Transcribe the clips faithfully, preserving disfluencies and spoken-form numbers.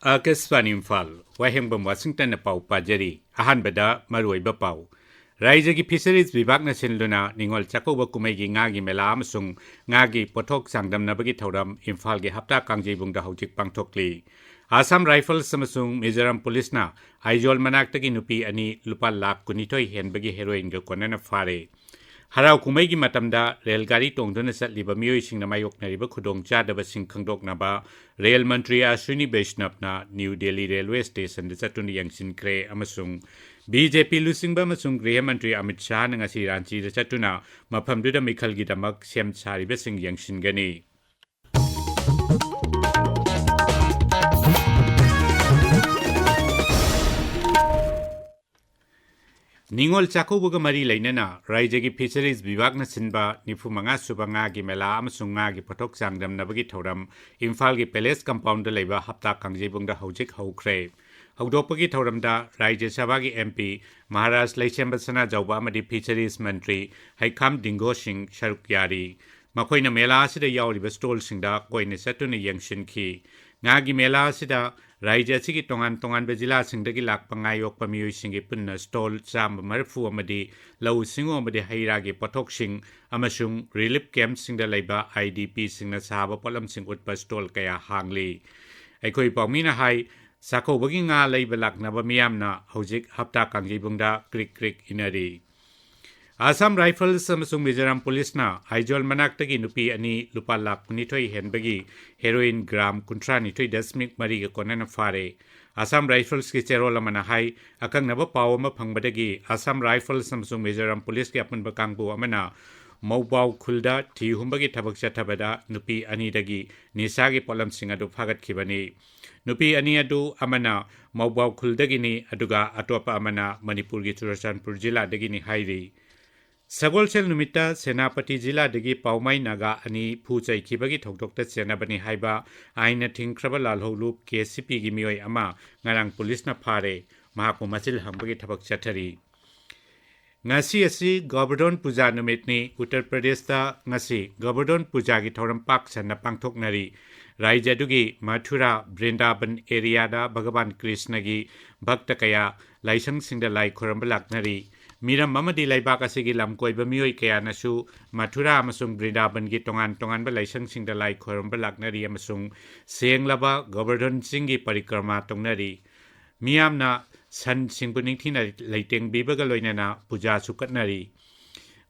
ꯑꯥꯀꯥꯁꯕꯥꯅꯤ ꯏꯝꯐꯥꯜ, ꯋꯥꯍꯦꯡꯕꯝ ꯋꯥꯁꯤꯡꯇꯟꯅ ꯄꯥꯎ ꯄꯥꯖꯔꯤ꯫ ꯑꯍꯥꯟꯕꯗ ꯃꯔꯨꯑꯣꯏꯕ ꯄꯥꯎ꯫ ꯔꯥꯏꯖ꯭ꯌꯒꯤ ꯐꯤꯁꯔꯤꯖ ꯕꯤꯚꯥꯒꯅ ꯁꯤꯟꯗꯨꯅ ꯅꯤꯉꯣꯜ ꯆꯥꯛꯀꯧꯕ ꯀꯨꯝꯍꯩꯒꯤ ꯉꯥꯒꯤ ꯃꯦꯂꯥ ꯑꯃꯁꯨꯡ ꯉꯥꯒꯤ ꯄꯣꯠꯊꯣꯛ ꯆꯥꯡꯗꯝꯅꯕꯒꯤ ꯊꯧꯔꯝ ꯏꯝꯐꯥꯜꯒꯤ ꯍꯞꯇꯥ ꯀꯥꯡꯖꯩꯕꯨꯡꯗ ꯍꯧꯖꯤꯛ ꯄꯥꯡꯊꯣꯛꯂꯤ꯫ ꯑꯁꯥꯝ ꯔꯥꯏꯐꯜꯁ ꯑꯃꯁꯨꯡ ꯃꯤꯖꯣꯔꯥꯝ ꯄꯨꯂꯤꯁꯅ ꯑꯥꯏꯖꯣꯜ ꯃꯅꯥꯛꯇꯒꯤ ꯅꯨꯄꯤ ꯑꯅꯤ ꯂꯨꯄꯥ ꯂꯥꯈ ꯀꯨꯟꯅꯤꯊꯣꯏ ꯍꯦꯟꯕꯒꯤ ꯍꯦꯔꯣꯏꯟꯒ ꯀꯣꯟꯅꯅ ꯐꯥꯔꯦ꯫ ꯍꯔꯥꯎ ꯀꯨꯝꯍꯩꯒꯤ ꯃꯇꯝꯗ ꯔꯦꯜ ꯒꯥꯔꯤ ꯇꯣꯡꯗꯨꯅ ꯆꯠꯂꯤꯕ ꯃꯤꯑꯣꯏꯁꯤꯡꯅ ꯃꯥꯌꯣꯛꯅꯔꯤꯕ ꯈꯨꯗꯣꯡꯆꯥꯗꯕꯁꯤꯡ ꯈꯪꯗꯣꯛꯅꯕ ꯔꯦꯜ ꯃꯟꯇ꯭ꯔꯤ ꯑꯁ꯭ꯋꯤꯅꯤ ꯕꯩꯁꯅꯕꯅ ꯅ꯭ꯌꯨ ꯗꯦꯜꯂꯤ ꯔꯦꯜꯋꯦ ꯁ꯭ꯇꯦꯁꯟꯗ ꯆꯠꯇꯨꯅ ꯌꯦꯡꯁꯤꯟꯈ꯭ꯔꯦ ꯑꯃꯁꯨꯡ ꯕꯤ ꯖꯦ ꯄꯤ ꯂꯨꯆꯤꯡꯕ ꯑꯃꯁꯨꯡ ꯒ꯭ꯔꯤꯍ ꯃꯟꯇ꯭ꯔꯤ ꯑꯃꯤꯠ ꯁꯥꯍꯅ ꯉꯁꯤ ꯔꯥꯟꯆꯤꯗ ꯆꯠꯇꯨꯅ ꯃꯐꯝꯗꯨꯗ ꯃꯤꯈꯜꯒꯤꯗꯃꯛ ꯁꯦꯝ ꯁꯥꯔꯤꯕꯁꯤꯡ ꯌꯦꯡꯁꯤꯟꯒꯅꯤ꯫ ꯅꯤꯉꯣꯜ ꯆꯥꯛꯀꯧꯕꯒ ꯃꯔꯤ ꯂꯩꯅꯅ ꯔꯥꯏꯖ꯭ꯌꯒꯤ ꯐꯤꯁꯔꯤꯖ ꯕꯤꯚꯥꯒꯅ ꯁꯤꯟꯕ ꯅꯤꯐꯨ ꯃꯉꯥ ꯁꯨꯕ ꯉꯥꯒꯤ ꯃꯦꯂꯥ ꯑꯃꯁꯨꯡ ꯉꯥꯒꯤ ꯄꯣꯠꯊꯣꯛ ꯆꯥꯡꯗꯝꯅꯕꯒꯤ ꯊꯧꯔꯝ ꯏꯝꯐꯥꯜꯒꯤ ꯄꯦꯂꯦꯁ ꯀꯝꯄꯥꯎꯟꯗ ꯂꯩꯕ ꯍꯞꯇꯥ ꯀꯥꯡꯖꯩꯕꯨꯡꯗ ꯍꯧꯖꯤꯛ ꯍꯧꯈ꯭ꯔꯦ꯫ ꯍꯧꯗꯣꯛꯄꯒꯤ ꯊꯧꯔꯝꯗ ꯔꯥꯏꯖ꯭ꯌ ꯁꯚꯥꯒꯤ ꯑꯦꯝ ꯄꯤ ꯃꯍꯥꯔꯥꯖ ꯂꯩꯁꯦꯝꯕ ꯁꯅꯥꯖꯥꯎꯕ ꯑꯃꯗꯤ ꯐꯤꯁꯔꯤꯖ ꯃꯟꯇ꯭ꯔꯤ ꯍꯩꯈꯥꯝ ꯗꯤꯡꯒꯣ ꯁꯤꯡ ꯁꯔꯨꯛ ꯌꯥꯔꯤ꯫ ꯃꯈꯣꯏꯅ ꯃꯦꯂꯥ ꯑꯁꯤꯗ ꯌꯥꯎꯔꯤꯕ ꯁ꯭ꯇꯣꯜꯁꯤꯡꯗ ꯀꯣꯏꯅ ꯆꯠꯇꯨꯅ ꯌꯦꯡꯁꯤꯟꯈꯤ꯫ ꯉꯥꯒꯤ ꯃꯦꯂꯥ ꯑꯁꯤꯗ ꯔꯥꯏꯖ꯭ꯌ ꯑꯁꯤꯒꯤ ꯇꯣꯉꯥꯟ ꯇꯣꯉꯥꯟꯕ ꯖꯤꯂꯥꯁꯤꯡꯗꯒꯤ ꯂꯥꯛꯄ ꯉꯥ ꯌꯣꯛꯄ ꯃꯤꯑꯣꯏꯁꯤꯡꯒꯤ ꯄꯨꯟꯅ ꯁ꯭ꯇꯣꯜ ꯆꯥꯝꯃ ꯃꯔꯤꯐꯨ ꯑꯃꯗꯤ ꯂꯧꯎ ꯁꯤꯡꯎ ꯑꯃꯗꯤ ꯍꯩ ꯔꯥꯒꯤ ꯄꯣꯠꯊꯣꯛꯁꯤꯡ ꯑꯃꯁꯨꯡ ꯔꯤꯂꯤꯐ ꯀꯦꯝꯞꯁꯤꯡꯗ ꯂꯩꯕ ꯑꯥꯏ ꯗꯤ ꯄꯤꯁꯤꯡꯅ ꯁꯥꯕ ꯄꯣꯠꯂꯝꯁꯤꯡ ꯎꯠꯄ ꯁ꯭ꯇꯣꯜ ꯀꯌꯥ ꯍꯥꯡꯂꯤ꯫ ꯑꯩꯈꯣꯏ ꯄꯥꯎꯃꯤꯅ ꯍꯥꯏ, ꯆꯥꯛꯀꯧꯕꯒꯤ ꯉꯥ ꯂꯩꯕ ꯂꯥꯛꯅꯕ ꯃꯤꯌꯥꯝꯅ ꯍꯧꯖꯤꯛ ꯍꯞꯇꯥ ꯀꯥꯡꯖꯩꯕꯨꯡꯗ ꯀ꯭ꯔꯤꯛ ꯀ꯭ꯔꯤꯛ ꯏꯟꯅꯔꯤ꯫ ꯑꯁꯥꯝ ꯔꯥꯏꯐꯜꯁ ꯑꯃꯁꯨꯡ ꯃꯤꯖꯣꯔꯥꯝ ꯄꯨꯂꯤꯁꯅ ꯑꯥꯏꯖꯣꯜ ꯃꯅꯥꯛꯇꯒꯤ ꯅꯨꯄꯤ ꯑꯅꯤ ꯂꯨꯄꯥ ꯂꯥꯈ ꯀꯨꯟꯅꯤꯊꯣꯏ ꯍꯦꯟꯕꯒꯤ ꯍꯦꯔꯣꯏꯟ ꯒ꯭ꯔꯥꯝ ꯀꯨꯟꯊ꯭ꯔꯥ ꯅꯤꯊꯣꯏ ꯗꯁꯃꯤꯛ ꯃꯔꯤꯒ ꯀꯣꯟꯅꯅ ꯐꯥꯔꯦ꯫ ꯑꯁꯥꯝ ꯔꯥꯏꯐꯜꯁꯀꯤ ꯆꯦꯔꯣꯜ ꯑꯃꯅ ꯍꯥꯏ, ꯑꯀꯛꯅꯕ ꯄꯥꯎ ꯑꯃ ꯐꯪꯕꯗꯒꯤ ꯑꯁꯥꯝ ꯔꯥꯏꯐꯜꯁ ꯑꯃꯁꯨꯡ ꯃꯤꯖꯣꯔꯥꯝ ꯄꯨꯂꯤꯁꯀꯤ ꯑꯄꯨꯟꯕ ꯀꯥꯡꯕꯨ ꯑꯃꯅ ꯃꯧꯕꯥꯎ ꯈꯨꯜꯗ ꯊꯤ ꯍꯨꯝꯕꯒꯤ ꯊꯕꯛ ꯆꯠꯊꯕꯗ ꯅꯨꯄꯤ ꯑꯅꯤꯗꯒꯤ ꯅꯤꯁꯥꯒꯤ ꯄꯣꯠꯂꯝꯁꯤꯡ ꯑꯗꯨ ꯐꯥꯒꯠꯈꯤꯕꯅꯤ꯫ ꯅꯨꯄꯤ ꯑꯅꯤ ꯑꯗꯨ ꯑꯃꯅ ꯃꯧꯕꯥꯎ ꯈꯨꯜꯗꯒꯤꯅꯤ, ꯑꯗꯨꯒ ꯑꯇꯣꯞꯄ ꯑꯃꯅ ꯃꯅꯤꯄꯨꯔꯒꯤ ꯆꯨꯔꯆꯥꯟꯄꯨꯔ ꯖꯤꯂꯥꯗꯒꯤꯅꯤ ꯍꯥꯏꯔꯤ꯫ ꯁꯒꯣꯜꯁꯦꯜ ꯅꯨꯃꯤꯠꯇ ꯁꯦꯅꯥꯄꯇꯤ ꯖꯤꯂꯥꯗꯒꯤ ꯄꯥꯎꯃꯥꯏ ꯅꯥꯒꯥ ꯑꯅꯤ ꯐꯨ ꯆꯩꯈꯤꯕꯒꯤ ꯊꯧꯗꯣꯛꯇ ꯆꯦꯟꯅꯕꯅꯤ ꯍꯥꯏꯕ ꯑꯥꯏꯟꯅ ꯊꯤꯡꯈ꯭ꯔꯕ ꯂꯥꯜꯍꯧꯂꯨꯞ ꯀꯦ ꯁꯤ ꯄꯤꯒꯤ ꯃꯤꯑꯣꯏ ꯑꯃ ꯉꯔꯥꯡ ꯄꯨꯂꯤꯁꯅ ꯐꯥꯔꯦ꯫ ꯃꯍꯥꯛꯄꯨ ꯃꯆꯤꯜ ꯍꯪꯕꯒꯤ ꯊꯕꯛ ꯆꯠꯊꯔꯤ꯫ ꯉꯁꯤ ꯑꯁꯤ ꯒꯣꯕꯔꯙꯟ ꯄꯨꯖꯥ ꯅꯨꯃꯤꯠꯅꯤ꯫ ꯎꯠꯇꯔ ꯄ꯭ꯔꯗꯦꯁꯇ ꯉꯁꯤ ꯒꯣꯕꯔꯙꯟ ꯄꯨꯖꯥꯒꯤ ꯊꯧꯔꯝ ꯄꯥꯛ ꯁꯟꯅ ꯄꯥꯡꯊꯣꯛꯅꯔꯤ꯫ ꯔꯥꯏꯖ꯭ꯌ ꯑꯗꯨꯒꯤ ꯃꯊꯨꯔꯥ, ꯕ꯭ꯔꯤꯟꯗꯥꯕꯟ ꯑꯦꯔꯤꯌꯥꯗ ꯚꯒꯕꯥꯟ ꯀ꯭ꯔꯤꯁꯅꯒꯤ ꯚꯛꯇ ꯀꯌꯥ ꯂꯥꯏꯁꯪꯁꯤꯡꯗ ꯂꯥꯏ ꯈꯣꯏꯔꯝꯕ ꯂꯥꯛꯅꯔꯤ꯫ ꯃꯤꯔꯝ ꯑꯃꯗꯤ ꯂꯩꯕꯥꯛ ꯑꯁꯤꯒꯤ ꯂꯝ ꯀꯣꯏꯕ ꯃꯤꯑꯣꯏ ꯀꯌꯥꯅꯁꯨ ꯃꯊꯨꯔꯥ ꯑꯃꯁꯨꯡ ꯕ꯭ꯔꯤꯟꯗꯥꯕꯟꯒꯤ ꯇꯣꯉꯥꯟ ꯇꯣꯉꯥꯟꯕ ꯂꯥꯏꯁꯪꯁꯤꯡꯗ ꯂꯥꯏ ꯈꯣꯏꯔꯝꯕ ꯂꯥꯛꯅꯔꯤ ꯑꯃꯁꯨꯡ ꯁꯦꯡꯂꯕ ꯒꯣꯕꯔꯙꯟ ꯆꯤꯡꯒꯤ ꯄꯔꯤꯀ꯭ꯔꯃꯥ ꯇꯧꯅꯔꯤ꯫ ꯃꯤꯌꯥꯝꯅ ꯁꯟꯁꯤꯡꯕꯨ ꯅꯤꯡꯊꯤꯅ ꯂꯩꯇꯦꯡꯕꯤꯕꯒ ꯂꯣꯏꯅꯅ ꯄꯨꯖꯥꯁꯨ ꯀꯠꯅꯔꯤ꯫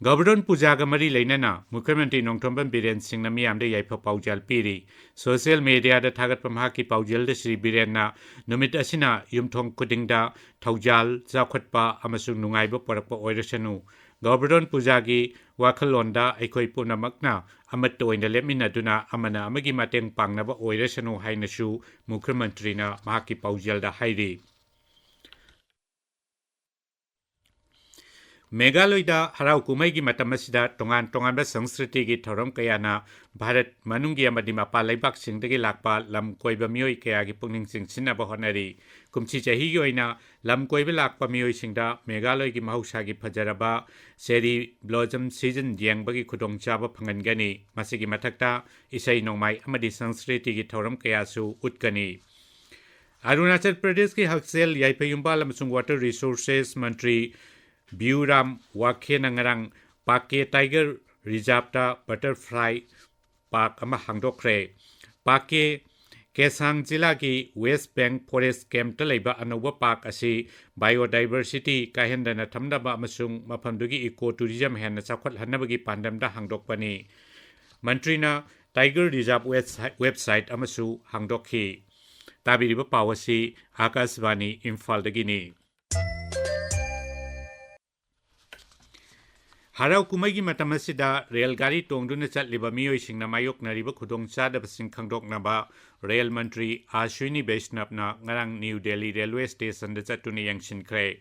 ꯒꯣꯕꯔꯙꯟ ꯄꯨꯖꯥꯒ ꯃꯔꯤ ꯂꯩꯅꯅ ꯃꯨꯈ꯭ꯌ ꯃꯟꯇ꯭ꯔꯤ ꯅꯣꯡꯊꯣꯝꯕꯝ ꯕꯤꯔꯦꯟ ꯁꯤꯡꯅ ꯃꯤꯌꯥꯝꯗ ꯌꯥꯏꯐ ꯄꯥꯎꯖꯦꯜ ꯄꯤꯔꯤ꯫ ꯁꯣꯁꯤꯌꯦꯜ ꯃꯦꯗꯤꯌꯥꯗ ꯊꯥꯒꯠꯄ ꯃꯍꯥꯛꯀꯤ ꯄꯥꯎꯖꯦꯜꯗ ꯁ꯭ꯔꯤ ꯕꯤꯔꯦꯟꯅ ꯅꯨꯃꯤꯠ ꯑꯁꯤꯅ ꯌꯨꯝꯊꯣꯡ ꯈꯨꯗꯤꯡꯗ ꯊꯧꯖꯥꯜ, ꯆꯥꯎꯈꯠꯄ ꯑꯃꯁꯨꯡ ꯅꯨꯡꯉꯥꯏꯕ ꯄꯨꯔꯛꯄ ꯑꯣꯏꯔꯁꯅꯨ꯫ ꯒꯣꯕꯔꯙꯟ ꯄꯨꯖꯥꯒꯤ ꯋꯥꯈꯜꯂꯣꯟꯗ ꯑꯩꯈꯣꯏ ꯄꯨꯝꯅꯃꯛꯅ ꯑꯃꯠꯇ ꯑꯣꯏꯅ ꯂꯦꯞꯃꯤꯟꯅꯗꯨꯅ ꯑꯃꯅ ꯑꯃꯒꯤ ꯃꯇꯦꯡ ꯄꯥꯡꯅꯕ ꯑꯣꯏꯔꯁꯅꯨ ꯍꯥꯏꯅꯁꯨ ꯃꯨꯈ꯭ꯌ ꯃꯟꯇ꯭ꯔꯤꯅ ꯃꯍꯥꯛꯀꯤ ꯄꯥꯎꯖꯦꯜꯗ ꯍꯥꯏꯔꯤ꯫ ꯃꯦꯘꯥꯂꯣꯏꯗ ꯍꯔꯥꯎ ꯀꯨꯝꯍꯩꯒꯤ ꯃꯇꯝ ꯑꯁꯤꯗ ꯇꯣꯉꯥꯟ ꯇꯣꯉꯥꯟꯕ ꯁꯪꯁꯀ꯭ꯔꯤꯇꯤꯒꯤ ꯊꯧꯔꯝ ꯀꯌꯥꯅ ꯚꯥꯔꯠ ꯃꯅꯨꯡꯒꯤ ꯑꯃꯗꯤ ꯃꯄꯥꯟ ꯂꯩꯕꯥꯛꯁꯤꯡꯗꯒꯤ ꯂꯥꯛꯄ ꯂꯝ ꯀꯣꯏꯕ ꯃꯤꯑꯣꯏ ꯀꯌꯥꯒꯤ ꯄꯨꯛꯅꯤꯡ ꯆꯤꯡꯁꯤꯟꯅꯕ ꯍꯣꯠꯅꯔꯤ꯫ ꯀꯨꯝꯁꯤ ꯆꯍꯤꯒꯤ ꯑꯣꯏꯅ ꯂꯝ ꯀꯣꯏꯕ ꯂꯥꯛꯄ ꯃꯤꯑꯣꯏꯁꯤꯡꯗ ꯃꯦꯘꯥꯂꯣꯏꯒꯤ ꯃꯍꯧꯁꯥꯒꯤ ꯐꯖꯔꯕ ꯆꯦꯔꯤ ꯕ꯭ꯂꯣꯖꯝ ꯁꯤꯖꯟ ꯌꯦꯡꯕꯒꯤ ꯈꯨꯗꯣꯡꯆꯥꯕ ꯐꯪꯍꯟꯒꯅꯤ꯫ ꯃꯁꯤꯒꯤ ꯃꯊꯛꯇ ꯏꯁꯩ ꯅꯣꯡꯃꯥꯏ ꯑꯃꯗꯤ ꯁꯪꯁꯀ꯭ꯔꯤꯇꯤꯒꯤ ꯊꯧꯔꯝ ꯀꯌꯥꯁꯨ ꯎꯠꯀꯅꯤ꯫ ꯑꯔꯨꯅꯥꯆꯜ ꯄ꯭ꯔꯗꯦꯁꯀꯤ ꯍꯛꯁꯦꯜ ꯌꯥꯏꯐ ꯌꯨꯝꯕꯥꯜ ꯑꯃꯁꯨꯡ ꯋꯥꯇꯔ ꯔꯤꯁꯣꯔꯁꯦꯁ ꯃꯟꯇ꯭ꯔꯤ ꯕꯤꯌꯨꯔꯥꯝ ꯋꯥꯈꯦꯅ ꯉꯔꯥꯡ ꯄꯥꯛꯀꯦ ꯇꯥꯏꯒꯔ ꯔꯤꯖꯥꯔꯚꯇ ꯕꯇꯔꯐ꯭ꯂꯥꯏ ꯄꯥꯔꯛ ꯑꯃ ꯍꯥꯡꯗꯣꯛꯈ꯭ꯔꯦ꯫ ꯄꯥꯛꯀꯦ ꯀꯦꯁꯥꯡ ꯖꯤꯂꯥꯒꯤ ꯋꯦꯁ ꯕꯦꯡ ꯐꯣꯔꯦꯁ ꯀꯦꯝꯞꯇ ꯂꯩꯕ ꯑꯅꯧꯕ ꯄꯥꯔꯛ ꯑꯁꯤ ꯕꯥꯏꯑꯣꯗꯥꯏꯚꯔꯁꯤꯇꯤ ꯀꯥꯏꯍꯟꯗꯅ ꯊꯝꯅꯕ ꯑꯃꯁꯨꯡ ꯃꯐꯝꯗꯨꯒꯤ ꯏꯀꯣ ꯇꯨꯔꯤꯖꯝ ꯍꯦꯟꯅ ꯆꯥꯎꯈꯠꯍꯟꯅꯕꯒꯤ ꯄꯥꯟꯗꯝꯗ ꯍꯥꯡꯗꯣꯛꯄꯅꯤ꯫ ꯃꯟꯇ꯭ꯔꯤꯅ ꯇꯥꯏꯒꯔ ꯔꯤꯖꯥꯔꯚ ꯋꯦꯕꯁꯥꯏꯠ, ꯋꯦꯕꯁꯥꯏꯠ ꯑꯃꯁꯨ ꯍꯥꯡꯗꯣꯛꯈꯤ꯫ ꯇꯥꯕꯤꯔꯤꯕ ꯄꯥꯎ ꯑꯁꯤ ꯑꯥꯀꯥꯁꯕꯥꯅꯤ ꯏꯝꯐꯥꯜꯗꯒꯤꯅꯤ꯫ ꯍꯔꯥꯎ ꯀꯨꯝꯍꯩꯒꯤ ꯃꯇꯝ ꯑꯁꯤꯗ ꯔꯦꯜ ꯒꯥꯔꯤ ꯇꯣꯡꯗꯨꯅ ꯆꯠꯂꯤꯕ ꯃꯤꯑꯣꯏꯁꯤꯡꯅ ꯃꯥꯌꯣꯛꯅꯔꯤꯕ ꯈꯨꯗꯣꯡꯆꯥꯗꯕꯁꯤꯡ ꯈꯪꯗꯣꯛꯅꯕ ꯔꯦꯜ ꯃꯟꯇ꯭ꯔꯤ ꯑꯥꯁ꯭ꯋꯤꯅꯤ ꯕꯩꯁꯅꯕꯅ ꯉꯔꯥꯡ ꯅ꯭ꯌꯨ ꯗꯦꯜꯂꯤ ꯔꯦꯜꯋꯦ ꯁ꯭ꯇꯦꯁꯟꯗ ꯆꯠꯇꯨꯅ ꯌꯦꯡꯁꯤꯟꯈ꯭ꯔꯦ꯫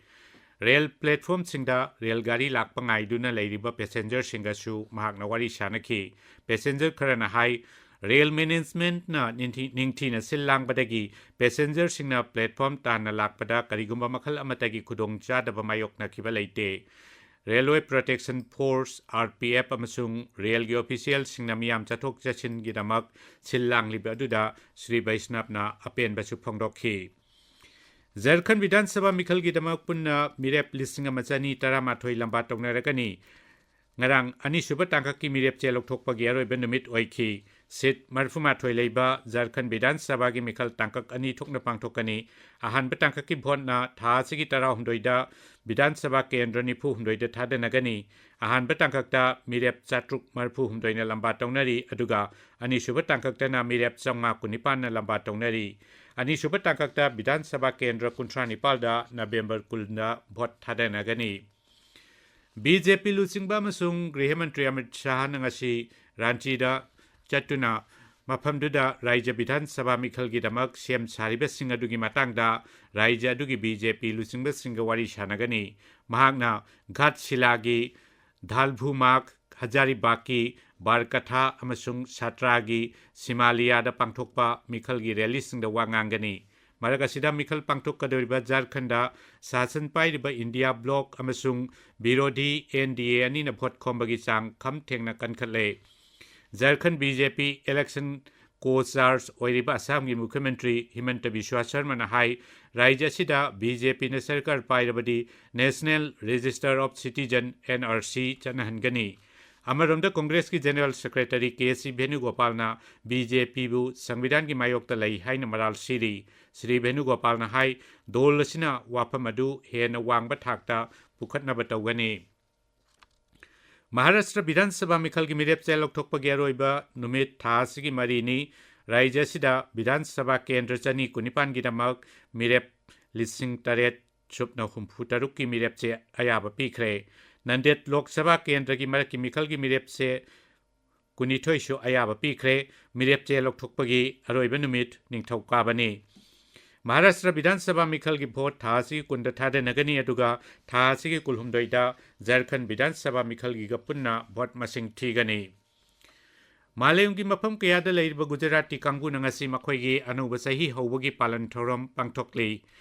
ꯔꯦꯜ ꯄ꯭ꯂꯦꯠꯐꯣꯔꯝꯁꯤꯡꯗ ꯔꯦꯜ ꯒꯥꯔꯤ ꯂꯥꯛꯄ ꯉꯥꯏꯗꯨꯅ ꯂꯩꯔꯤꯕ ꯄꯦꯁꯦꯟꯖꯔꯁꯤꯡꯒꯁꯨ ꯃꯍꯥꯛꯅ ꯋꯥꯔꯤ ꯁꯥꯅꯈꯤ꯫ ꯄꯦꯁꯦꯟꯖꯔ ꯈꯔꯅ ꯍꯥꯏ, ꯔꯦꯜ ꯃꯦꯅꯦꯖꯃꯦꯟꯠꯅ ꯅꯤꯡꯊꯤ-, ꯅꯤꯡꯊꯤꯅ ꯁꯤꯜ ꯂꯥꯡꯕꯗꯒꯤ ꯄꯦꯁꯦꯟꯖꯔꯁꯤꯡꯅ ꯄ꯭ꯂꯦꯠꯐꯣꯔꯝ ꯇꯥꯟꯅ ꯂꯥꯛꯄꯗ ꯀꯔꯤꯒꯨꯝꯕ ꯃꯈꯜ ꯑꯃꯠꯇꯒꯤ ꯈꯨꯗꯣꯡꯆꯥꯗꯕ ꯃꯥꯌꯣꯛꯅꯈꯤꯕ ꯂꯩꯇꯦ꯫ Railway Protection Force, R P F, ꯑꯃꯁꯨꯡ ꯔꯦꯜꯒꯤ ꯑꯣꯐꯤꯁꯤꯌꯦꯜꯁꯤꯡꯅ ꯃꯤꯌꯥꯝ ꯆꯠꯊꯣꯛ ꯆꯠꯁꯤꯟꯒꯤꯗꯃꯛ ꯁꯤꯜ ꯂꯥꯡꯂꯤꯕ ꯑꯗꯨꯗ ꯁ꯭ꯔꯤ ꯕꯩꯁꯅꯕꯅ ꯑꯄꯦꯟꯕꯁꯨ ꯐꯣꯡꯗꯣꯛꯈꯤ꯫ ꯖꯔꯈꯟ ꯕꯤꯙꯥꯟ ꯁꯚꯥ ꯃꯤꯈꯜꯒꯤꯗꯃꯛ ꯄꯨꯟꯅ ꯃꯤꯔꯦꯞ ꯂꯤꯁꯤꯡ ꯑꯃ ꯆꯅꯤ ꯇꯔꯥꯃꯥꯊꯣꯏ ꯂꯝꯕꯥ ꯇꯧꯅꯔꯒꯅꯤ꯫ ꯉꯔꯥꯡ ꯑꯅꯤꯁꯨꯕ ꯇꯥꯡꯀꯛꯀꯤ ꯃꯤꯔꯦꯞ ꯆꯦ ꯂꯧꯊꯣꯛꯄꯒꯤ ꯑꯔꯣꯏꯕ ꯅꯨꯃꯤꯠ ꯑꯣꯏꯈꯤ꯫ ꯁꯤꯠ ꯃꯔꯤꯐꯨꯃꯥꯊꯣꯏ ꯂꯩꯕ ꯖꯔꯈꯟ ꯕꯤꯙꯥꯟ ꯁꯚꯥꯒꯤ ꯃꯤꯈꯜ ꯇꯥꯡꯀꯛ ꯑꯅꯤ ꯊꯣꯛꯅ ꯄꯥꯡꯊꯣꯛꯀꯅꯤ꯫ ꯑꯍꯥꯟꯕ ꯇꯥꯡꯀꯛꯀꯤ ꯚꯣꯠꯅ ꯊꯥ ꯑꯁꯤꯒꯤ ꯇꯔꯥꯍꯨꯝꯗꯣꯏꯗ ꯕꯤꯙꯥꯟ ꯁꯚꯥ ꯀꯦꯟꯗ꯭ꯔ ꯅꯤꯐꯨ ꯍꯨꯝꯗꯣꯏꯗ ꯊꯥꯗꯅꯒꯅꯤ꯫ ꯑꯍꯥꯟꯕ ꯇꯥꯡꯀꯛꯇ ꯃꯤꯔꯦꯞ ꯆꯥꯇ꯭ꯔꯨꯛ ꯃꯔꯤꯐꯨ ꯍꯨꯝꯗꯣꯏꯅ ꯂꯝꯕꯥ ꯇꯧꯅꯔꯤ, ꯑꯗꯨꯒ ꯑꯅꯤꯁꯨꯕ ꯇꯥꯡꯀꯛꯇꯅ ꯃꯤꯔꯦꯞ ꯆꯥꯝꯃꯉꯥ ꯀꯨꯟꯅꯤꯄꯥꯟꯅ ꯂꯝꯕꯥ ꯇꯧꯅꯔꯤ꯫ ꯑꯅꯤꯁꯨꯕ ꯇꯥꯡꯀꯛꯇ ꯕꯤꯙꯥꯟ ꯁꯚꯥ ꯀꯦꯟꯗ꯭ꯔ ꯀꯨꯟꯊ꯭ꯔꯥ ꯅꯤꯄꯥꯜꯗ ꯅꯕꯦꯝꯕꯔ ꯀꯨꯟꯗ ꯚꯣꯠ ꯊꯥꯗꯅꯒꯅꯤ꯫ ꯕꯤ ꯖꯦ ꯄꯤ ꯂꯨꯆꯤꯡꯕ ꯑꯃꯁꯨꯡ ꯒ꯭ꯔꯤꯍ ꯃꯟꯇ꯭ꯔꯤ ꯑꯃꯤꯠ ꯁꯥꯍꯅ ꯉꯁꯤ ꯔꯥꯟꯆꯤꯗ ꯆꯠꯇꯨꯅ ꯃꯐꯝꯗꯨꯗ ꯔꯥꯏꯖ꯭ꯌ ꯕꯤꯙꯥꯟ ꯁꯚꯥ ꯃꯤꯈꯜꯒꯤꯗꯃꯛ ꯁꯦꯝ ꯁꯥꯔꯤꯕꯁꯤꯡ ꯑꯗꯨꯒꯤ ꯃꯇꯥꯡꯗ ꯔꯥꯏꯖ꯭ꯌ ꯑꯗꯨꯒꯤ ꯕꯤ ꯖꯦ ꯄꯤ ꯂꯨꯆꯤꯡꯕꯁꯤꯡꯒ ꯋꯥꯔꯤ ꯁꯥꯟꯅꯒꯅꯤ꯫ ꯃꯍꯥꯛꯅ ꯘꯥꯠꯁꯤꯂꯥꯒꯤ ꯙꯥꯜꯚꯨꯃꯥꯒ, ꯍꯖꯥꯔꯤꯕꯥꯒꯀꯤ ꯕꯥꯔꯀꯊꯥ ꯑꯃꯁꯨꯡ ꯁꯥꯇ꯭ꯔꯥꯒꯤ ꯁꯤꯃꯥꯂꯤꯌꯥꯗ ꯄꯥꯡꯊꯣꯛꯄ ꯃꯤꯈꯜꯒꯤ ꯔꯦꯂꯤꯁꯤꯡꯗ ꯋꯥ ꯉꯥꯡꯒꯅꯤ꯫ ꯃꯔꯛ ꯑꯁꯤꯗ ꯃꯤꯈꯜ ꯄꯥꯡꯊꯣꯛꯀꯗꯧꯔꯤꯕ ꯖꯥꯔꯈꯟꯗ ꯁꯥꯁꯟ ꯄꯥꯏꯔꯤꯕ ꯏꯟꯗꯤꯌꯥ ꯕ꯭ꯂꯣꯛ ꯑꯃꯁꯨꯡ ꯕꯤꯔꯣꯙꯤ ꯑꯦꯟ ꯗꯤ ꯑꯦ ꯑꯅꯤꯅ ꯚꯣꯠ ꯈꯣꯝꯕꯒꯤ ꯆꯥꯡ ꯈꯝ ꯊꯦꯡꯅ ꯀꯟꯈꯠꯂꯦ꯫ ꯖꯥꯔꯈꯟ ꯕꯤ ꯖꯦ ꯄꯤ ꯏꯂꯦꯛꯁꯟ ꯀꯣ ꯆꯥꯔꯖ ꯑꯣꯏꯔꯤꯕ ꯑꯁꯥꯝꯒꯤ ꯃꯨꯈ꯭ꯌ ꯃꯟꯇ꯭ꯔꯤ ꯍꯤꯃꯟꯇ ꯕꯤꯁ꯭ꯋꯥ ꯁꯔꯃꯅ ꯍꯥꯏ, ꯔꯥꯏꯖ꯭ꯌ ꯑꯁꯤꯗ ꯕꯤ ꯖꯦ ꯄꯤꯅ ꯁꯔꯀꯥꯔ ꯄꯥꯏꯔꯕꯗꯤ National Register of Citizen, N R C, ꯆꯠꯅꯍꯟꯒꯅꯤ꯫ ꯑꯃꯔꯣꯝꯗ ꯀꯣꯡꯒ꯭ꯔꯦꯁꯀꯤ general secretary K C ꯚꯦꯅꯨꯒꯣꯄꯥꯜꯅ B J ꯄꯤꯕꯨ ꯁꯪꯕꯤꯙꯥꯟꯒꯤ ꯃꯥꯌꯣꯛꯇ ꯂꯩ ꯍꯥꯏꯅ ꯃꯔꯥꯜ ꯁꯤꯔꯤ꯫ ꯁ꯭ꯔꯤ ꯚꯦꯅꯨꯒꯣꯄꯥꯜꯅ ꯍꯥꯏ, ꯗꯣꯜ ꯑꯁꯤꯅ ꯋꯥꯐꯝ ꯑꯗꯨ ꯍꯦꯟꯅ ꯋꯥꯡꯕ ꯊꯥꯛꯇ ꯄꯨꯈꯠꯅꯕ ꯇꯧꯒꯅꯤ꯫ ꯃꯍꯥꯔꯥꯁꯇ꯭ꯔ ꯕꯤꯙꯥꯟ ꯁꯚꯥ ꯃꯤꯈꯜꯒꯤ ꯃꯤꯔꯦꯞ ꯆꯦ ꯂꯧꯊꯣꯛꯄꯒꯤ ꯑꯔꯣꯏꯕ ꯅꯨꯃꯤꯠ ꯊꯥ ꯑꯁꯤꯒꯤ ꯃꯔꯤꯅꯤ꯫ ꯔꯥꯏꯖ꯭ꯌ ꯑꯁꯤꯗ ꯕꯤꯙꯥꯟ ꯁꯚꯥ ꯀꯦꯟꯗ꯭ꯔ ꯆꯅꯤ ꯀꯨꯟꯅꯤꯄꯥꯟꯒꯤꯗꯃꯛ ꯃꯤꯔꯦꯞ ꯂꯤꯁꯤꯡ ꯇꯔꯦꯠ ꯁꯨꯞꯅ ꯍꯨꯝꯐꯨ ꯇꯔꯨꯛꯀꯤ ꯃꯤꯔꯦꯞ ꯆꯦ ꯑꯌꯥꯕ ꯄꯤꯈ꯭ꯔꯦ꯫ ꯅꯟꯗꯦꯗ ꯂꯣꯛ ꯁꯚꯥ ꯀꯦꯟꯗ꯭ꯔꯒꯤ ꯃꯔꯛꯀꯤ ꯃꯤꯈꯜꯒꯤ ꯃꯤꯔꯦꯞ ꯆꯦ ꯀꯨꯟꯅꯤꯊꯣꯏꯁꯨ ꯑꯌꯥꯕ ꯄꯤꯈ꯭ꯔꯦ꯫ ꯃꯤꯔꯦꯞ ꯆꯦ ꯂꯧꯊꯣꯛꯄꯒꯤ ꯑꯔꯣꯏꯕ ꯅꯨꯃꯤꯠ ꯅꯤꯡꯊꯧꯀꯥꯕꯅꯤ꯫ ꯃꯍꯥꯔꯥꯁꯇ꯭ꯔ ꯕꯤꯙꯥꯟ ꯁꯚꯥ ꯃꯤꯈꯜꯒꯤ ꯚꯣꯠ ꯊꯥ ꯑꯁꯤꯒꯤ ꯀꯨꯟꯗ ꯊꯥꯗꯅꯒꯅꯤ, ꯑꯗꯨꯒ ꯊꯥ ꯑꯁꯤꯒꯤ ꯀꯨꯟꯍꯨꯝꯗꯣꯏꯗ ꯖꯔꯈꯟ ꯕꯤꯙꯥꯟ ꯁꯚꯥ ꯃꯤꯈꯜꯒꯤꯒ ꯄꯨꯟꯅ ꯚꯣꯠ ꯃꯁꯤꯡ ꯊꯤꯒꯅꯤ꯫ ꯃꯥꯂꯦꯝꯒꯤ ꯃꯐꯝ ꯀꯌꯥꯗ ꯂꯩꯔꯤꯕ ꯒꯨꯖꯔꯥꯇꯤ ꯀꯥꯡꯕꯨꯅ ꯉꯁꯤ ꯃꯈꯣꯏꯒꯤ ꯑꯅꯧꯕ ꯆꯍꯤ ꯍꯧꯕꯒꯤ ꯄꯥꯂꯟ ꯊꯧꯔꯝ ꯄꯥꯡꯊꯣꯛꯂꯤ꯫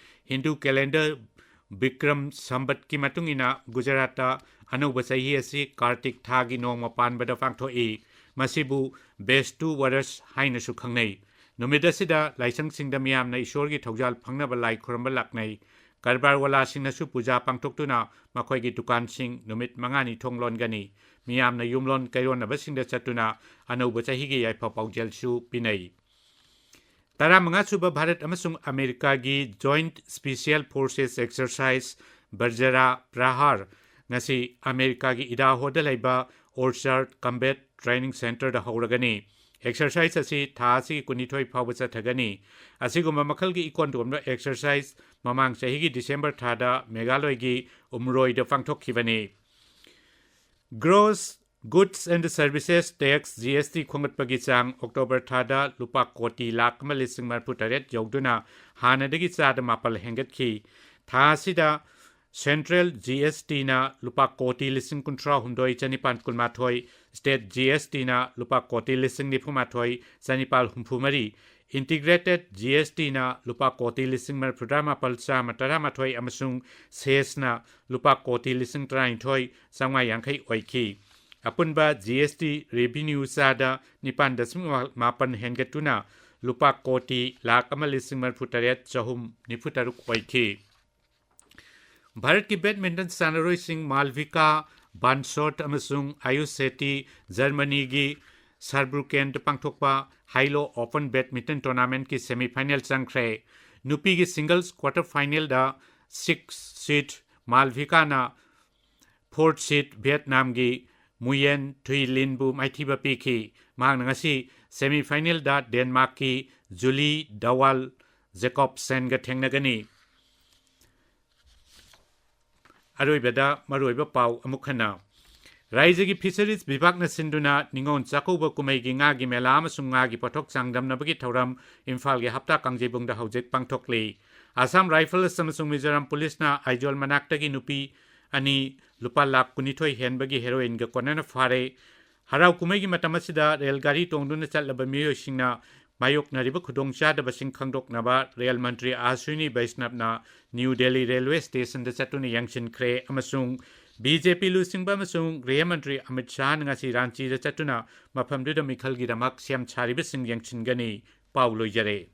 ꯍꯤꯟꯗꯨ ꯀꯦꯂꯦꯟꯗꯔ ꯕꯤꯀ꯭ꯔꯝ ꯁꯝꯕꯠꯀꯤ ꯃꯇꯨꯡ ꯏꯟꯅ ꯒꯨꯖꯔꯥꯠꯇ ꯑꯅꯧꯕ ꯆꯍꯤ ꯑꯁꯤ ꯀꯥꯔꯇꯤꯛ ꯊꯥꯒꯤ ꯅꯣꯡꯃ ꯄꯥꯟꯕꯗ ꯄꯥꯡꯊꯣꯛꯏ꯫ ꯃꯁꯤꯕꯨ ꯕꯦꯁꯇꯨ ꯋꯔꯁ ꯍꯥꯏꯅꯁꯨ ꯈꯪꯅꯩ꯫ ꯅꯨꯃꯤꯠ ꯑꯁꯤꯗ ꯂꯥꯏꯁꯪꯁꯤꯡꯗ ꯃꯤꯌꯥꯝꯅ ꯏꯁꯣꯔꯒꯤ ꯊꯧꯖꯥꯜ ꯐꯪꯅꯕ ꯂꯥꯏ ꯈꯨꯔꯨꯝꯕ ꯂꯥꯛꯅꯩ꯫ ꯀꯔꯕꯥꯔ ꯋꯥꯂꯥꯁꯤꯡꯅꯁꯨ ꯄꯨꯖꯥ ꯄꯥꯡꯊꯣꯛꯇꯨꯅ ꯃꯈꯣꯏꯒꯤ ꯗꯨꯀꯥꯟꯁꯤꯡ ꯅꯨꯃꯤꯠ ꯃꯉꯥꯅꯤ ꯊꯣꯡ ꯂꯣꯟꯒꯅꯤ꯫ ꯃꯤꯌꯥꯝꯅ ꯌꯨꯝꯂꯣꯟ ꯀꯩꯔꯣꯟꯅꯕꯁꯤꯡꯗ ꯆꯠꯇꯨꯅ ꯑꯅꯧꯕ ꯆꯍꯤꯒꯤ ꯌꯥꯏꯐ ꯄꯥꯎꯖꯦꯜꯁꯨ ꯄꯤꯅꯩ꯫ ꯇꯔꯥꯃꯉꯥ ꯁꯨꯕ ꯚꯥꯔꯠ ꯑꯃꯁꯨꯡ ꯑꯃꯦꯔꯤꯀꯥꯒꯤ Joint Special Forces Exercise ꯕꯔꯖꯔꯥ ꯄ꯭ꯔꯍꯥꯔ ꯉꯁꯤ ꯑꯃꯦꯔꯤꯀꯥꯒꯤ ꯏꯗꯥꯍꯣꯗ ꯂꯩꯕ ꯑꯣꯔꯆꯥꯔꯗ ꯀꯝꯕꯦꯠ ꯇ꯭ꯔꯦꯅꯤꯡ ꯁꯦꯟꯇꯔꯗ ꯍꯧꯔꯒꯅꯤ꯫ ꯑꯦꯛꯁꯔꯁꯥꯏꯖ ꯑꯁꯤ ꯊꯥ ꯑꯁꯤꯒꯤ ꯀꯨꯟꯅꯤꯊꯣꯏ ꯐꯥꯎꯕ ꯆꯠꯊꯒꯅꯤ꯫ ꯑꯁꯤꯒꯨꯝꯕ ꯃꯈꯜꯒꯤ ꯏꯀꯣꯟ ꯀꯣꯟꯕ ꯑꯦꯛꯁꯔꯁꯥꯏꯖ ꯃꯃꯥꯡ ꯆꯍꯤꯒꯤ ꯗꯤꯁꯦꯝꯕꯔ ꯊꯥꯗ ꯃꯦꯘꯥꯂꯣꯏꯒꯤ ꯎꯝꯔꯣꯏꯗ ꯄꯥꯡꯊꯣꯛꯈꯤꯕꯅꯤ꯫ Gross Goods and Services Tax, G S T, ꯈꯣꯝꯒꯠꯄꯒꯤ ꯆꯥꯡ ꯑꯣꯛꯇꯣꯕꯔ ꯊꯥꯗ ꯂꯨꯄꯥ ꯀꯣꯇꯤ ꯂꯥꯈ ꯑꯃ ꯂꯤꯁꯤꯡ ꯃꯔꯤꯐꯨ ꯇꯔꯦꯠ ꯌꯧꯗꯨꯅ ꯍꯥꯟꯅꯗꯒꯤ ꯆꯥꯗ ꯃꯥꯄꯜ ꯍꯦꯟꯒꯠꯈꯤ꯫ ꯊꯥ ꯑꯁꯤꯗ ꯁꯦꯟꯇ꯭ꯔꯦꯜ ꯖꯤ ꯑꯦꯁ ꯇꯤꯅ ꯂꯨꯄꯥ ꯀꯣꯇꯤ ꯂꯤꯁꯤꯡ ꯀꯨꯟꯊ꯭ꯔꯥ ꯍꯨꯝꯗꯣꯏ ꯆꯅꯤꯄꯥꯟ ꯀꯨꯟꯃꯥꯊꯣꯏ, ꯁ꯭ꯇꯦꯠ ꯖꯤ ꯑꯦꯁ ꯇꯤꯅ ꯂꯨꯄꯥ ꯀꯣꯇꯤ ꯂꯤꯁꯤꯡ ꯅꯤꯐꯨ ꯃꯥꯊꯣꯏ ꯆꯅꯤꯄꯥꯜ ꯍꯨꯝꯐꯨ ꯃꯔꯤ, ꯏꯟꯇꯤꯒ꯭ꯔꯦꯇꯦꯗ ꯖꯤ ꯑꯦꯁ ꯇꯤꯅ ꯂꯨꯄꯥ ꯀꯣꯇꯤ ꯂꯤꯁꯤꯡ ꯃꯔꯤꯐꯨꯇꯔꯥ ꯃꯥꯄꯜ ꯆꯥꯝꯃ ꯇꯔꯥꯃꯥꯊꯣꯏ ꯑꯃꯁꯨꯡ ꯁꯦꯁꯅ ꯂꯨꯄꯥ ꯀꯣꯇꯤ ꯂꯤꯁꯤꯡ ꯇꯔꯥꯅꯤꯊꯣꯏ ꯆꯥꯝꯃꯉꯥ ꯌꯥꯡꯈꯩ ꯑꯣꯏꯈꯤ꯫ ꯑꯄꯨꯟꯕ ꯖꯤ ꯑꯦꯁ ꯇꯤ ꯔꯦꯚꯤꯅ꯭ꯌꯨ ꯆꯥꯗ ꯅꯤꯄꯥꯟ ꯗꯁꯃꯤꯛ ꯃꯥꯄꯟ ꯍꯦꯟꯒꯠꯇꯨꯅ ꯂꯨꯄꯥ ꯀꯣꯇꯤ ꯂꯥꯈ ꯑꯃ ꯂꯤꯁꯤꯡ ꯃꯔꯤꯐꯨ ꯇꯔꯦꯠ ꯆꯍꯨꯝ ꯅꯤꯐꯨ ꯇꯔꯨꯛ ꯑꯣꯏꯈꯤ꯫ ꯚꯥꯔꯠꯀꯤ ꯕꯦꯗꯃꯤꯟꯇꯟ ꯁꯥꯟꯅꯔꯣꯏꯁꯤꯡ ꯃꯥꯜꯚꯤꯀꯥ ꯕꯥꯟꯁꯣꯔꯠ ꯑꯃꯁꯨꯡ ꯑꯌꯨꯁ ꯁꯦꯇꯤ ꯖꯔꯃꯅꯤꯒꯤ ꯁꯥꯔꯕ꯭ꯔꯨꯀꯦꯟꯗ ꯄꯥꯡꯊꯣꯛꯄ ꯍꯥꯏꯂꯣ ꯑꯣꯄꯟ ꯕꯦꯗꯃꯤꯟꯇꯟ ꯇꯣꯔꯅꯥꯃꯦꯟꯠꯀꯤ ꯁꯦꯃꯤꯐꯥꯏꯅꯦꯜ ꯆꯪꯈ꯭ꯔꯦ꯫ ꯅꯨꯄꯤꯒꯤ ꯁꯤꯡꯒꯜꯁ ꯀ꯭ꯋꯥꯇꯔ ꯐꯥꯏꯅꯦꯜꯗ ꯁꯤꯛꯁ ꯁꯤꯗ ꯃꯥꯜꯚꯤꯀꯥꯅ ꯐꯣꯔꯠ ꯁꯤꯗ ꯚꯤꯌꯦꯠꯅꯥꯝꯒꯤ ꯃꯨꯌꯦꯟ ꯊꯨꯏ ꯂꯤꯟꯕꯨ ꯃꯥꯏꯊꯤꯕ ꯄꯤꯈꯤ꯫ ꯃꯍꯥꯛꯅ ꯉꯁꯤ ꯁꯦꯃꯤꯐꯥꯏꯅꯦꯜꯗ ꯗꯦꯟꯃꯥꯔꯛꯀꯤ ꯖꯨꯂꯤ ꯗꯋꯥꯜ ꯖꯦꯀꯣꯕꯁꯦꯟꯒ ꯊꯦꯡꯅꯒꯅꯤ꯫ ꯑꯔꯣꯏꯕꯗ ꯃꯔꯨꯑꯣꯏꯕ ꯄꯥꯎ ꯑꯃꯨꯛ ꯍꯟꯅ꯫ ꯔꯥꯏꯖ꯭ꯌꯒꯤ ꯐꯤꯁꯔꯤꯖ ꯕꯤꯚꯥꯒꯅ ꯁꯤꯟꯗꯨꯅ ꯅꯤꯉꯣꯜ ꯆꯥꯛꯀꯧꯕ ꯀꯨꯝꯍꯩꯒꯤ ꯉꯥꯒꯤ ꯃꯦꯂꯥ ꯑꯃꯁꯨꯡ ꯉꯥꯒꯤ ꯄꯣꯠꯊꯣꯛ ꯆꯥꯡꯗꯝꯅꯕꯒꯤ ꯊꯧꯔꯝ ꯏꯝꯐꯥꯜꯒꯤ ꯍꯞꯇꯥ ꯀꯥꯡꯖꯩꯕꯨꯡꯗ ꯍꯧꯖꯤꯛ ꯄꯥꯡꯊꯣꯛꯂꯤ꯫ ꯑꯁꯥꯝ ꯔꯥꯏꯐꯜꯁ ꯑꯃꯁꯨꯡ ꯃꯤꯖꯣꯔꯥꯝ ꯄꯨꯂꯤꯁꯅ ꯑꯥꯏꯖꯣꯜ ꯃꯅꯥꯛꯇꯒꯤ ꯅꯨꯄꯤ ꯑꯅꯤ ꯂꯨꯄꯥ ꯂꯥꯈ ꯀꯨꯟꯅꯤꯊꯣꯏ ꯍꯦꯟꯕꯒꯤ ꯍꯦꯔꯣꯏꯟꯒ ꯀꯣꯟꯅꯅ ꯐꯥꯔꯦ꯫ ꯍꯔꯥꯎ ꯀꯨꯝꯍꯩꯒꯤ ꯃꯇꯝ ꯑꯁꯤꯗ ꯔꯦꯜ ꯒꯥꯔꯤ ꯇꯣꯡꯗꯨꯅ ꯆꯠꯂꯕ ꯃꯤꯑꯣꯏꯁꯤꯡꯅ ꯃꯥꯌꯣꯛꯅꯔꯤꯕ ꯈꯨꯗꯣꯡꯆꯥꯗꯕꯁꯤꯡ ꯈꯪꯗꯣꯛꯅꯕ ꯔꯦꯜ ꯃꯟꯇ꯭ꯔꯤ ꯑꯁ꯭ꯋꯤꯅꯤ ꯕꯩꯁꯅꯕꯅ ꯅ꯭ꯌꯨ ꯗꯦꯜꯂꯤ ꯔꯦꯜꯋꯦ ꯁ꯭ꯇꯦꯁꯟꯗ ꯆꯠꯇꯨꯅ ꯌꯦꯡꯁꯤꯟꯈ꯭ꯔꯦ ꯑꯃꯁꯨꯡ ꯕꯤ ꯖꯦ ꯄꯤ ꯂꯨꯆꯤꯡꯕ ꯑꯃꯁꯨꯡ ꯒ꯭ꯔꯤꯍ ꯃꯟꯇ꯭ꯔꯤ ꯑꯃꯤꯠ ꯁꯥꯍꯅ ꯉꯁꯤ ꯔꯥꯟꯆꯤꯗ ꯆꯠꯇꯨꯅ ꯃꯐꯝꯗꯨꯗ ꯃꯤꯈꯜꯒꯤꯗꯃꯛ ꯁꯦꯝ ꯁꯥꯔꯤꯕꯁꯤꯡ ꯌꯦꯡꯁꯤꯟꯒꯅꯤ꯫ ꯄꯥꯎ ꯂꯣꯏꯖꯔꯦ꯫